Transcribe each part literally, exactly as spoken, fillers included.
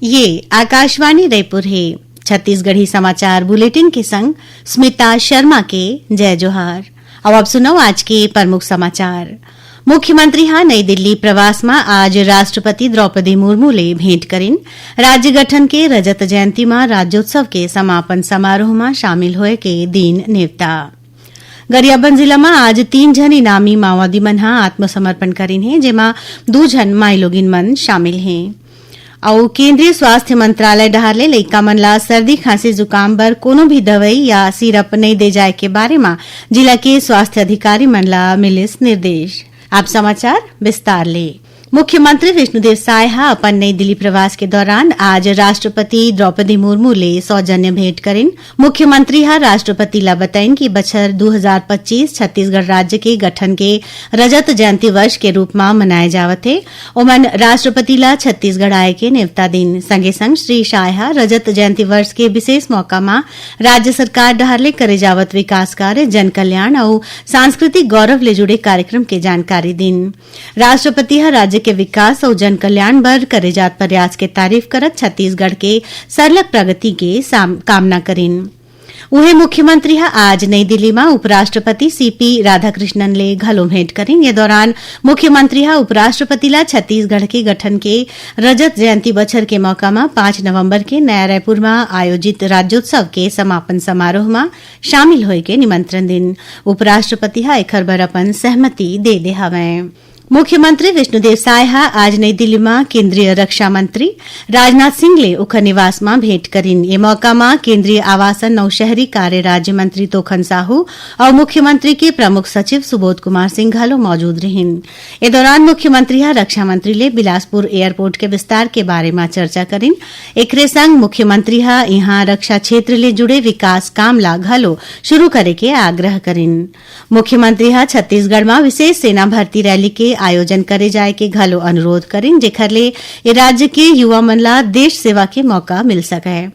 ये आकाशवाणी रायपुर हे। छत्तीसगढ़ी समाचार बुलेटिन के संग स्मिता शर्मा के जय जोहार। अब आप सुनव आज के प्रमुख समाचार। मुख्यमंत्री ह नई दिल्ली प्रवास म आज राष्ट्रपति द्रौपदी मुर्मू ले भेंट करिन। राज्य गठन के रजत जयंती म राज्योत्सव के समापन समारोह म शामिल होए के दिन नेवता। गरियाबंद जिला म आज तीन झन इनामी माओवादी मन ह आत्मसमर्पण करिन हे, जेमा दू झन माईलोगिन मन शामिल हे। अउ केंद्रीय स्वास्थ्य मंत्रालय डहार ले लइका मन ला सर्दी, खांसी, जुकाम बर कोनो भी दवई या सिरप नइ दे जाए के बारे म जिला के स्वास्थ्य अधिकारी मन ला मिलिस निर्देश। आप समाचार विस्तार ले। मुख्यमंत्री विष्णुदेव साय ह अपन नई दिल्ली प्रवास के दौरान आज राष्ट्रपति द्रौपदी मुर्मू ले सौजन्य भेंट करिन। मुख्यमंत्री ह राष्ट्रपति ला बताइन कि बछर दू हजार पच्चीस छत्तीसगढ़ राज्य के गठन के रजत जयंती वर्ष के रूप म मनाए जावत हे। ओमन राष्ट्रपति ला छत्तीसगढ़ आए के नेवता दिन। संगे संग श्री साय ह रजत जयंती वर्ष के विशेष मौका म राज्य सरकार डहार ले करे जावत विकास कार्य, जन कल्याण अउ सांस्कृतिक गौरव ले जुड़े कार्यक्रम के जानकारी दिन। राष्ट्रपति ह राज्य के विकास अउ जन कल्याण बर करे जात प्रयास के तारीफ करत छत्तीसगढ़ के सरलग प्रगति के साम-, कामना करिन। उहें, मुख्यमंत्री ह आज नई दिल्ली म उपराष्ट्रपति सीपी राधाकृष्णन ले घलो भेंट करिन। ये दौरान मुख्यमंत्री ह उपराष्ट्रपति ला छत्तीसगढ़ के गठन के रजत जयंती बछर के मौका म पाँच नवंबर के नया रायपुर म आयोजित राज्योत्सव के समापन समारोह म शामिल होए के निमंत्रण दिन। उपराष्ट्रपति ह एखर बर अपन सहमति दे दे हवय। मुख्यमंत्री विष्णुदेव साय ह आज नई दिल्ली म केंद्रीय रक्षा मंत्री राजनाथ सिंह ले ओखर निवास म भेंट करिन। ये मौका म केंद्रीय आवासन अउ शहरी कार्य राज्य मंत्री तोखन साहू अउ मुख्यमंत्री के प्रमुख सचिव सुबोध कुमार सिंह घलो मौजूद रिहिन। ए दौरान मुख्यमंत्री ह रक्षा मंत्री ले बिलासपुर एयरपोर्ट के विस्तार के बारे म चर्चा करिन। एकरे संग मुख्यमंत्री ह इहां रक्षा क्षेत्र ले जुड़े विकास काम ला घलो शुरू करे के आग्रह करिन। मुख्यमंत्री ह छत्तीसगढ़ म विशेष सेना भर्ती रैली के आयोजन करे जाय के घलो अनुरोध करिन, जेखर ले ए राज्य के युवा मन ला देश सेवा के मौका मिल सकय।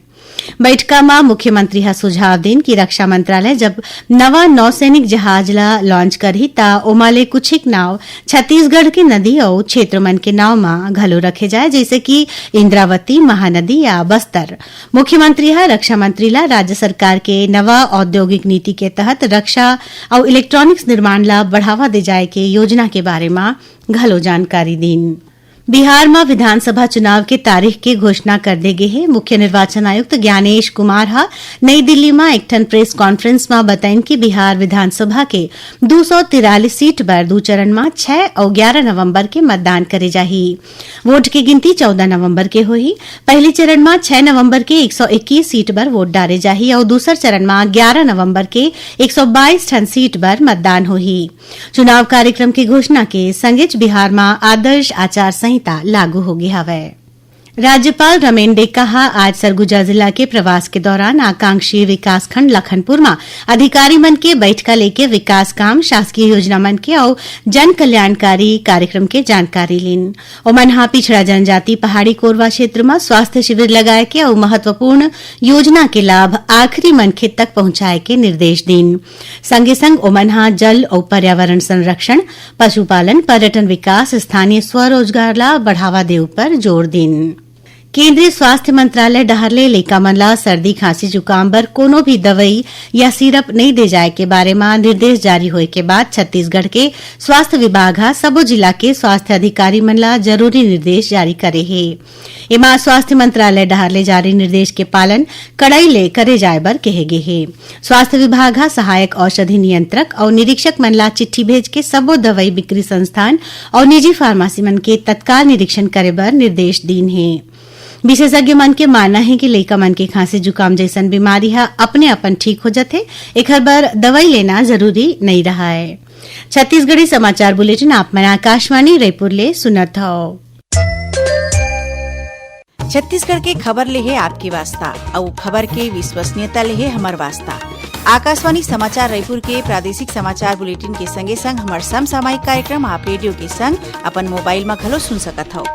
बइठका म मुख्यमंत्री ह सुझाव दिन कि रक्षा मंत्रालय जब नवा नौसैनिक जहाज ला लॉन्च करही, त ओमा ले कुछेक नाव छत्तीसगढ़ के नदी अउ क्षेत्र मन के नाव म घलो रखे जाय, जइसे कि इंद्रावती, महानदी या बस्तर। मुख्यमंत्री ह रक्षा मंत्री ला राज्य सरकार के नवा औद्योगिक नीति के तहत रक्षा अउ इलेक्ट्रॉनिक्स निर्माण ला बढ़ावा दे जाय के योजना के बारे म घलो जानकारी दीन। बिहार म विधानसभा चुनाव के तारीख के घोषणा कर दे गे हे। मुख्य निर्वाचन आयुक्त ज्ञानेश कुमार ह नई दिल्ली म एक ठन प्रेस कॉन्फ्रेंस म बताइन कि बिहार विधानसभा के दू सौ तिरालीस सीट बर दू चरण म छह अउ ग्यारह नवंबर के मतदान करे जाही। वोट के गिनती चौदह नवंबर के होही। पहली चरण म छह नवंबर के एक सौ इक्कीस सीट बर वोट डारे जाही अउ दूसर चरण म ग्यारह नवंबर के एक सौ बाईस ठन सीट बर मतदान होही। चुनाव कार्यक्रम के घोषणा के संगेच बिहार म आदर्श आचार संहिता लागू हो गे हवय। राज्यपाल रमेन डेका ह आज सरगुजा जिला के प्रवास के दौरान आकांक्षी विकासखंड लखनपुर म अधिकारी मन के बैठका लेके विकास काम, शासकीय योजना मन के अउ जन कल्याणकारी कार्यक्रम के जानकारी लीन। ओमन ह पिछड़ा जनजाति पहाड़ी कोरवा क्षेत्र म स्वास्थ्य शिविर लगाए के अउ महत्वपूर्ण योजना के लाभ आखिरी मनखे तक पहुंचाए के निर्देश दीन। संगे संग ओमन ह जल अउ पर्यावरण संरक्षण, पशुपालन, पर्यटन विकास, स्थानीय स्वरोजगार ला बढ़ावा दे ऊपर जोर दीन। केंद्रीय स्वास्थ्य मंत्रालय डहार ले लइका मन ला सर्दी, खांसी, जुकाम बर कोनो भी दवई या सिरप नइ दे जाए के बारे म निर्देश जारी होए के बाद छत्तीसगढ़ के स्वास्थ्य विभाग ह सबो जिला के स्वास्थ्य अधिकारी मन ला जरूरी निर्देश जारी करे हे। एमा स्वास्थ्य मंत्रालय डहार ले जारी निर्देश के पालन कड़ाई ले करे जाए बर कहे गे हे। स्वास्थ्य विभाग ह सहायक औषधि नियंत्रक अउ निरीक्षक मन ला चिट्ठी भेज के सबो दवई बिक्री संस्थान अउ निजी फार्मेसी मन के तत्काल निरीक्षण करे बर निर्देश दीन हे। विशेषज्ञ मन के मानना हे कि लइका मन के खांसी जुकाम जइसन बीमारी ह अपने अपन ठीक हो जथे, एखर बर दवई लेना जरूरी नइ रहय। छत्तीसगढ़ी समाचार बुलेटिन आप मन आकाशवाणी रायपुर ले सुनत हव। छत्तीसगढ़ के खबर ले हे आपके वास्ता, अउ खबर के विश्वसनीयता ले हे हमर वास्ता। आकाशवाणी समाचार रायपुर के प्रादेशिक समाचार बुलेटिन के संगे संग हमर समसामयिक कार्यक्रम आप रेडियो के संग अपन मोबाइल म घलो सुन सकत हव।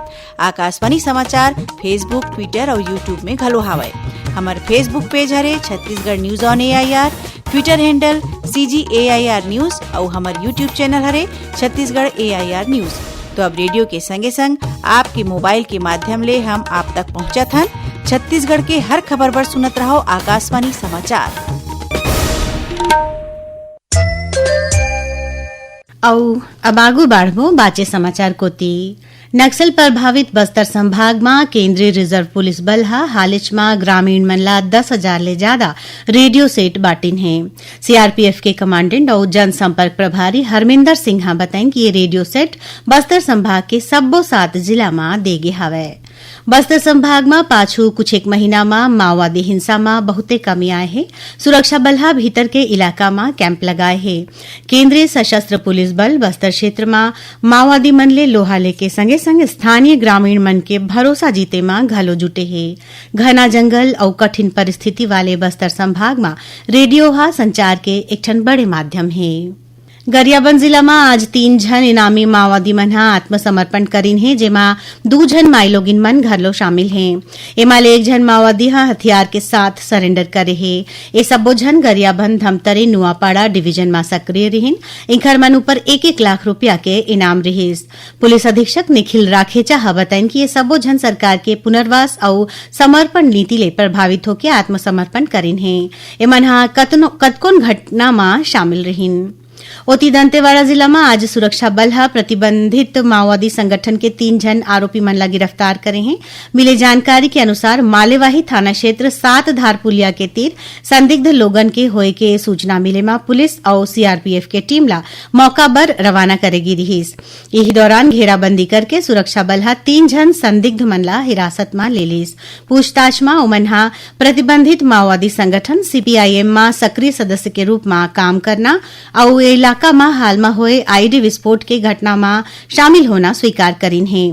आकाशवाणी समाचार Facebook, Twitter अउ YouTube में घलो हावय। हमर Facebook पेज हरे Chhattisgarh news on AIR, Twitter handle CG AIR news अउ हमर YouTube चैनल हरे छत्तीसगढ़ एआईआर न्यूज। तो अब रेडियो के संगे संग आपके मोबाइल के माध्यम ले हम आप तक पहुंचत हन। छत्तीसगढ़ के हर खबर बर सुनत रहो आकाशवाणी समाचार। अउ अब आगू बाढ़बो बाचे समाचार कोति। नक्सल प्रभावित बस्तर संभाग म केंद्रीय रिजर्व पुलिस बल ह हालेच म ग्रामीण मन ला दस हजार ले ज्यादा रेडियो सेट बांटिन हे। सीआरपीएफ के कमांडेंट अउ जनसंपर्क प्रभारी हरमिंदर सिंह ह बताइन कि ये रेडियो सेट बस्तर संभाग के सब्बो सात जिला म दे गे हवय। बस्तर संभाग म पाछू कुछ एक महीना म माओवादी हिंसा म बहुते कमी आए हे। सुरक्षा बल ह भीतर के इलाका म कैंप लगाए हे। केंद्रीय सशस्त्र पुलिस बल बस्तर क्षेत्र म माओवादी मन ले लोहा लेके संगे-संग स्थानीय ग्रामीण मन के भरोसा जीते म घलो जुटे हे। घना जंगल अउ कठिन परिस्थिति वाले बस्तर संभाग म रेडियो ह संचार के एक ठन बड़े माध्यम हे। गरियाबंद जिला म आज तीन झन इनामी माओवादी मन ह आत्मसमर्पण करिन हे, जेमा दू झन माईलोगिन मन घलो शामिल हे। एमा ले एक झन माओवादी ह हथियार के साथ सरेंडर करे हे। ए सब्बो झन गरियाबंद, धमतरी, नुआपाड़ा डिवीजन म सक्रिय रिहिन। इंखर मन ऊपर एक एक लाख रुपया के इनाम रिहिस। पुलिस अधीक्षक निखिल राखेचा ह बताइन कि ये सब्बो झन सरकार के पुनर्वास अउ समर्पण नीति ले प्रभावित होके आत्मसमर्पण करिन हे। एमन ह कतनो, कतकोन घटना म शामिल रिहिन। ओती दंतेवाड़ा जिला म आज सुरक्षा बल ह प्रतिबंधित माओवादी संगठन के तीन झन आरोपी मन ला गिरफ्तार करे हे। मिले जानकारी के अनुसार, मालेवाही थाना क्षेत्र सात धार पुलिया के तीर संदिग्ध लोगन के होए के सूचना मिले म पुलिस अउ सीआरपीएफ के टीम ला मौका बर रवाना करे गे रिहिस। इही दौरान घेराबंदी करके सुरक्षा बल ह तीन झन संदिग्ध मन ला हिरासत म ले लिस। पूछताछ म ओमन ह प्रतिबंधित माओवादी संगठन सीपीआईएम म सक्रिय सदस्य के रूप म काम करना अउ ए इलाका म हाल म होए आईडी विस्फोट के घटना म शामिल होना स्वीकार करिन हे।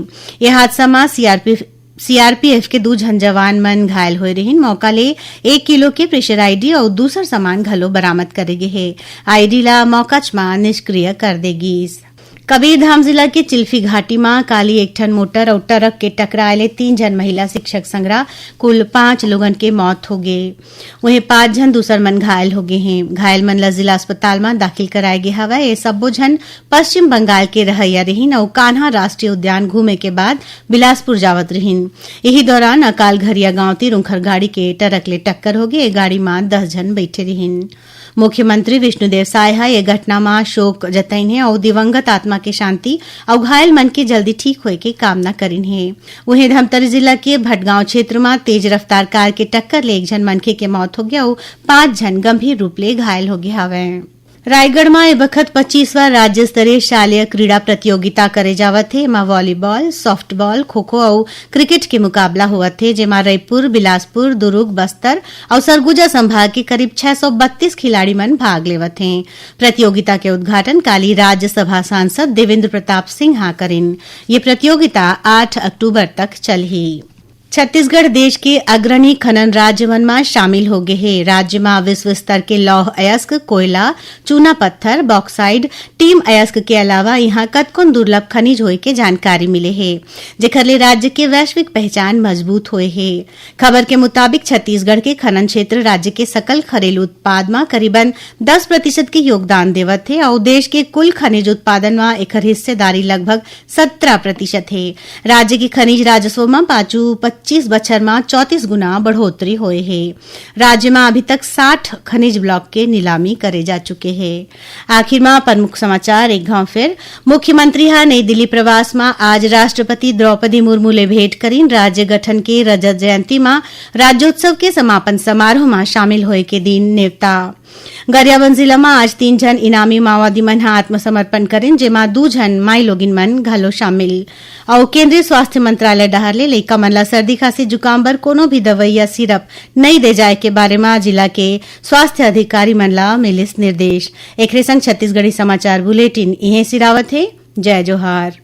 ये हादसा म सीआरपीएफ सीआरपीएफ के दू झन जवान मन घायल होए रिहिन। मौका ले एक किलो के प्रेशर आईडी अउ दूसर सामान घलो बरामद करे गे हे। आईडी ला मौकाच म निष्क्रिय कर दे गीस। कबीरधाम जिला के चिल्फी घाटी म काली एक ठन मोटर अउ ट्रक के टकराए ले तीन झन महिला शिक्षक संघरा कुल पांच लोगन के मौत हो गे। उहें, पांच झन दूसर मन घायल हो गे हें। घायल मन ल जिला अस्पताल म दाखिल कराए गे हवय। ये सब्बो झन पश्चिम बंगाल के रहइया रिहिन अउ कान्हा राष्ट्रीय उद्यान घूमे के बाद बिलासपुर जावत रिहिन। इही दौरान अकाल घरिया गांव तीर उंखर गाड़ी के ट्रक ले टक्कर होगे। ए गाड़ी म दस झन बइठे रिहिन। मुख्यमंत्री विष्णुदेव साय ह ये घटना म शोक जतइन हे अउ दिवंगत आत्मा के शांति अउ घायल मन के जल्दी ठीक होए के कामना करिन हे। उहें, धमतरी जिला के भटगांव क्षेत्र म तेज रफ्तार कार के टक्कर ले एक झन मनखे के मौत होगे अउ पांच झन गंभीर रूप ले घायल होगे हवय। रायगढ़ म ए बखत पच्चीसवां राज्य स्तरीय शालेय क्रीड़ा प्रतियोगिता करे जावत हे। एमा वॉलीबॉल, सॉफ्टबॉल, खो-खो अउ क्रिकेट के मुकाबला होवत हे, जेमा रईपुर, बिलासपुर, दुरूग, बस्तर अउ सरगुजा संभाग के करीब छह सौ बत्तीस खिलाड़ी मन भाग लेवत हें। प्रतियोगिता के उद्घाटन काली राज्यसभा सांसद देवेंद्र प्रताप सिंह ह करिन। ये प्रतियोगिता आठ अक्टूबर तक चलही। छत्तीसगढ़ देश के अग्रणी खनन राज्य मन म शामिल हो गे हे। राज्य म विश्व स्तर के लौह अयस्क, कोयला, चूना पत्थर, बॉक्साइड, टीम अयस्क के अलावा इहां कतकोन दुर्लभ खनिज होए के जानकारी मिले हे, जेखर ले राज्य के वैश्विक पहचान मजबूत होए हे। खबर के मुताबिक, छत्तीसगढ़ के खनन क्षेत्र राज्य के सकल घरेलू उत्पाद म करीबन दस प्रतिशत के योगदान देवत हे अउ देश के कुल खनिज उत्पादन म एखर हिस्सेदारी लगभग सत्रह प्रतिशत हे। राज्य के खनिज राजस्व म पाछू पच्चीस बछर म चौंतीस गुना बढ़ोतरी होए हे। राज्य म अभी तक साठ खनिज ब्लॉक के नीलामी करे जा चुके हे। आखिर म प्रमुख समाचार एक घाव फेर। मुख्यमंत्री ह नई दिल्ली प्रवास म आज राष्ट्रपति द्रौपदी मुर्मू ले भेंट करिन। राज्य गठन के रजत जयंती म राज्योत्सव के समापन समारोह म शामिल होए के दिन नेवता। गरियाबंद जिला म आज तीन झन इनामी माओवादी मन ह आत्मसमर्पण करिन, जेमा दू झन माईलोगिन मन घलो शामिल। अउ केंद्रीय स्वास्थ्य मंत्रालय डहार ले लइका मन ला सर्दी, खांसी, जुकाम बर कोनो भी दवई या सिरप नइ दे जाए के बारे म जिला के स्वास्थ्य अधिकारी मन ला मिलिस निर्देश। एखरे संग छत्तीसगढ़ी समाचार बुलेटिन इहें सिरावत हे। जय जोहार।